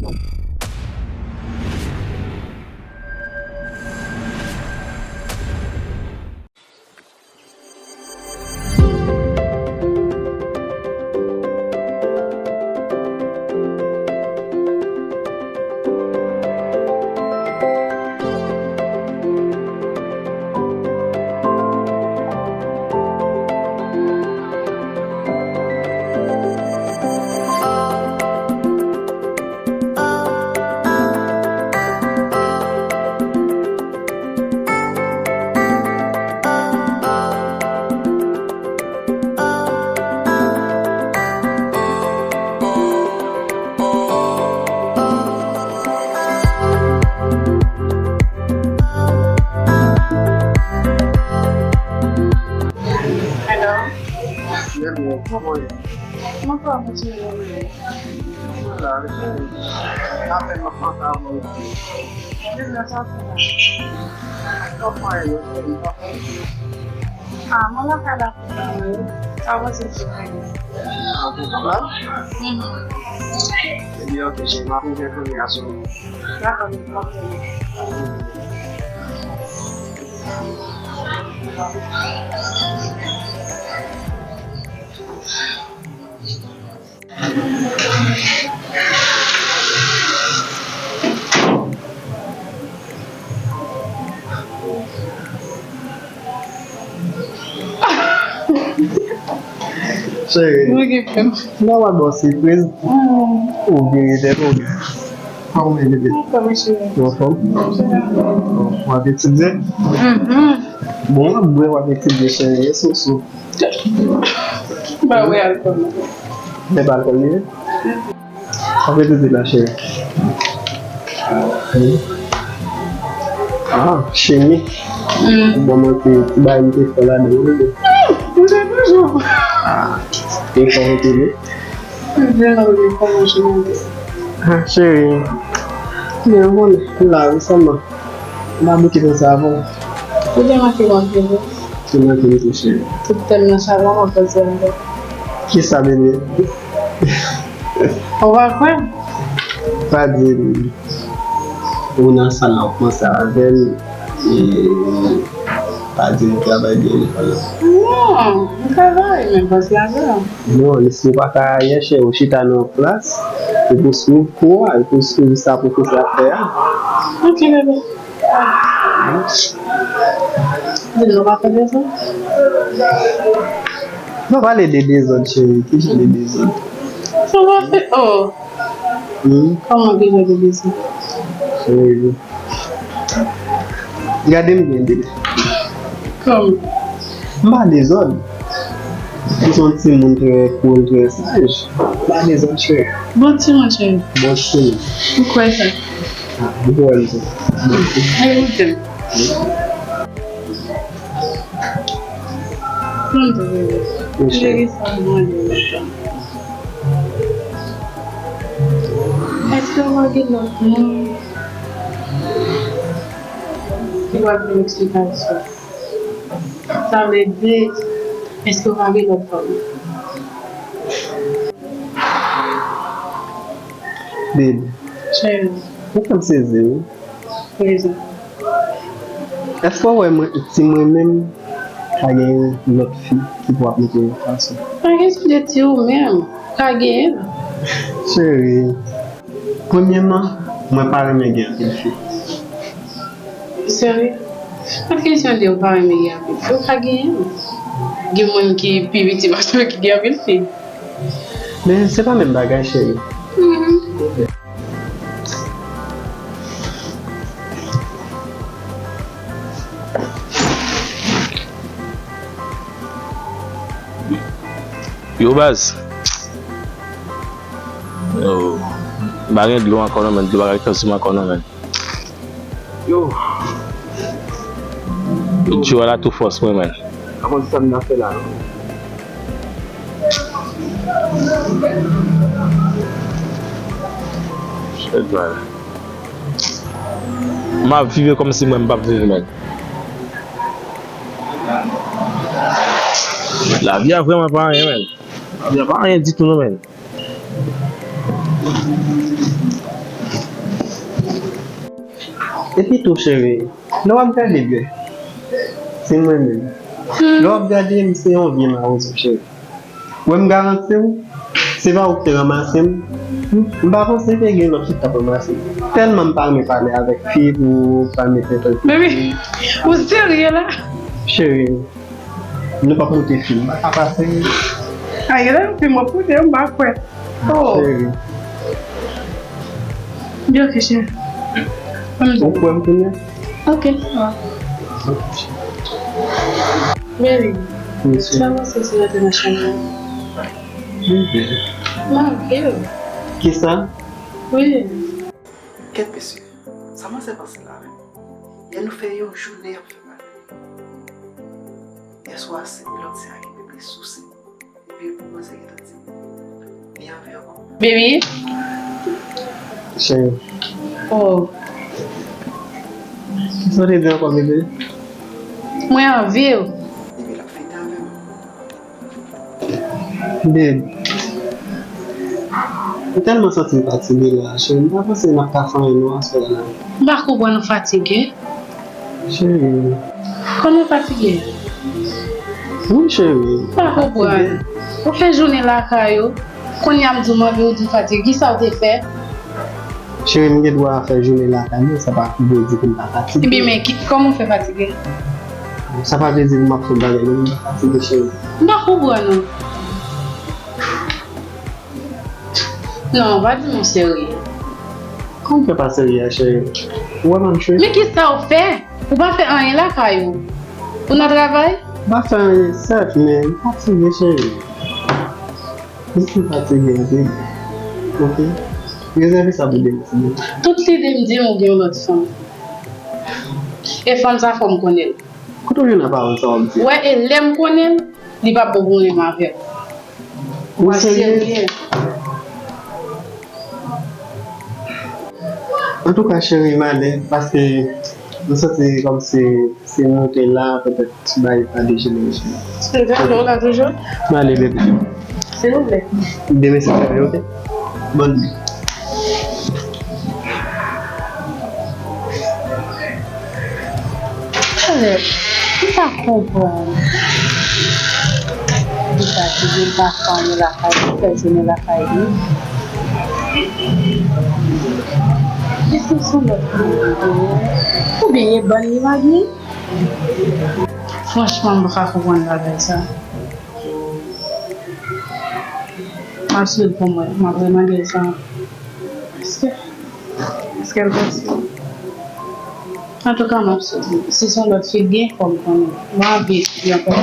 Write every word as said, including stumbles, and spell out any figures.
Hello. Yes, ma'am. How are you? Mwen pa mwen cheri. Mwen la, cheri. Apèn mwen panse avè w. Depi lè sa fè la. Kòman e ye, cheri? Ah, mwen lakay la. Sa w panse sou mwen? An pou kòb la? Mhm. Ebyen, ok, cheri, m ap rive kounye a sou ou. Dakò, m ap rive. Cheri, mwen gen pè. Nòmalman, sipriz. Ou vire tèt ou. Kòman w ye, bebe? Anfòm, cheri. Ou anfòm? W ap etidye? Mhm. Bon, w ap bwè, w ap etidye, cheri. E sousou. Ba wè alkòl. Lè pa alkòl li ye? Sa vle di la, cheri. Ah, chimi. Mm. Bon, mwen te, ti bagay m te fè ladan, wi. Mm, m te toujou. Ah, te fè w te vle. M te nan vle fè yon chimi. Ah, cheri. Men, bon, la, resaman. M pa bouke nan sa avan. Ou te manke m anpil, wi. Ou manke m tou, cheri. Tout tèm nan chak moman panse avè w. Kisa, bebe? Ou pa kwè m? Pa di m ou nan sal la, ou panse avè m, e pa di m ou travay byen lekòl la. Non, m travay, men m panse avè w. Non, si w pa travay, cheri, ou chita nan yon klas, ou pou swiv kou a, ou pou swiv sa pwofesè ap fè a. Ok, bebe. Di nou pa fè dezòd. Nou pale de dezòd, cheri. Ki jan de dezòd? Sa w ap fè? Oh. Hmm? Kòman ki jan de dezòd? Cheri. Gade m byen, bebe. Kòman? M pa dezòd. M se yon timoun trè koul, trè saj. M pa dezòd, cheri. Bon timoun, cheri. Bon timoun. Ou kwè sa? Ah, m kwè l tou. Bon timoun. Ay, ou tèm. Pran tou, bebe. Cheri, sa m mande w. Èske w pa gen lòt moun ki pral fè eksplikasyon? Sa vle di, èske w pa gen lòt fanm? Babe. Cheri. Ou fè m sezi, wi. Rezon. Èske w wè mwen, si mwen menm, ka gen lòt fi ki pou ap mete yon fason? Pa gen sou de ti ou menm, ka genyen. Cheri, premyèman, mwen pa renmen gen anpil fi. Serye? Pa t kesyon de ou pa renmen gen anpil fi, ou ka genyen. Gen moun ki pi piti pase w ki gen anpil fi. Men se pa menm bagay, cheri. Mhm. Yo, baz. Yo, m pa gen dlo ankò non, men. Dlo pa ka rive sou mwen ankò non, men. Yo. Yo, Djo a la tou fòs mwen, men. Pa konn sa m nan fè la non. Shit, man. M ap viv kòmsi mwen m p ap viv, men. Lavi a vrèman pa anyen, men. Lavi a pa anyen ditou non, men. Epi tou, cheri, lè w ap gade byen, se mwen menm. Lè w ap gade m, se yon vye mawozo, cheri. Wè m garanti w, se pa ou ki te ranmase m. M pa panse te gen lòt fi k t ap ranmase m. Tèlman m pa renmen pale avèk fi pou pa mete tèl fi. Baby, ou serye la? Cheri, nou p ap moute fim. M pa ka pase. A, gen lè yon fim w ap moute, m pa kwè. Oh. Cheri. Byen, ok, cheri. Ou kwè m kounye a? Ok. Baby, sa w panse sou entènasyonal? Wi, baby. M anvi w. Kisa? Wi. Kèt mesye, sa manzè panse la menm? Yè nou fè yon jounen ap fè bagay. Yèswa se lòt se a ki te plis sousi. Epi pou manzè gentan di li anvi ankò. Baby. Cheri. Oh. Kisa w te di ankò, bebe? Mwen anvi w. Epi l ap fini avè m. Babe, m tèlman santi m fatige la, cheri. M pa panse n ap ka fè anyen non aswè a la. M pa konprann ou fatige. Cheri. Kòman fatige? Wi, cheri. M pa konprann. Ou fè jounen lakay ou, kounye a m di w m anvi w di w fatige. Kisa w te fè? Cheri, m gen dwa fè jounen lakay mwen, sa pa vle di ke m pa fatige. Ebyen, men ki, kòman w fè fatige? Sa pa vle di ke m ap fè bagay, men m pa fatige, cheri. M pa konprann ou. Non, pa di m ou serye. Kòman fè pa serye a, cheri? Ou wè m ap jwe? Men kisa w fè? Ou pa fè anyen lakay ou? Ou nan travay? M pa fè anyen, sèt, men m fatige, cheri. Jis m fatige anpil. Ok? Rezève sa pou demen, silvouplè. Tout lide m di m ou gen yon lòt fanm. E fanm sa fò m konnen l. Kote w jwenn pawòl sa w ap di? Wè, e lè m konnen l, li p ap bon pou menm avè w. Ou serye? Antouka, cheri, m ale, paske m santi kòmsi si nou te la, petèt bagay pa dejenere, cheri. Silvouplè, ou la toujou? M ale, bebe. Silvouplè. Demen, silvouplè, ok? Bòn nuit. Alè, m pa konprann. Li pa di li pa fè anyen lakay li, fè jounen lakay li. Èske se yon lòt moun li ye? Oubyen e bann li, Magni? Franchman, m pa ka konprann bagay sa. M ap swiv pou mwen, m ap remande l sa. Èske, èske l posib? Antouka, m ap swiv li. Si se yon lòt fi l gen, fò m konnen. Mwen anvi etidye ankò.